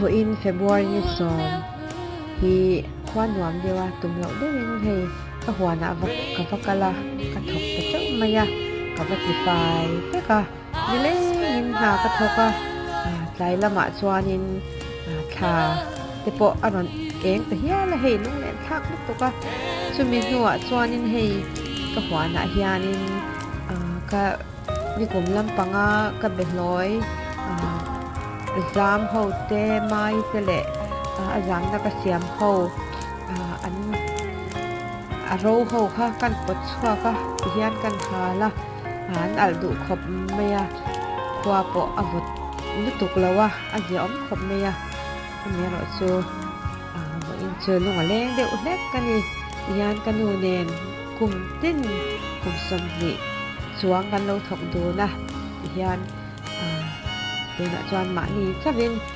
Vawiin February ni sawm hi khua nuam deuh a tum loh deuhin hei ka huanah va ka va kal a ka thawk ta teuh mai a ka va ti fai vek a nilengin hna ka thawk a tlai lamah chuanin thla te pawh a rawn eng ta hial a hei lunglen thlak lutuk a chumi hnuah chuanin hei ka huanah hianin ka nikum lampanga ka be hlawi zam ho te mai te leh a zamna ka siam ho an a ro ho kha kan pawt chhuak a tihian kan hal a an alh duh khawp mai a khua pawh a vawt lutuk lo a a ziahawm khawp mai a amaherawh chu vawiin chu lung a leng deuh hlek a ni tihian ka nu nen kum tin kum 20 chuang kan lo thawk dun a tihian tunah chuan mahni chauhin.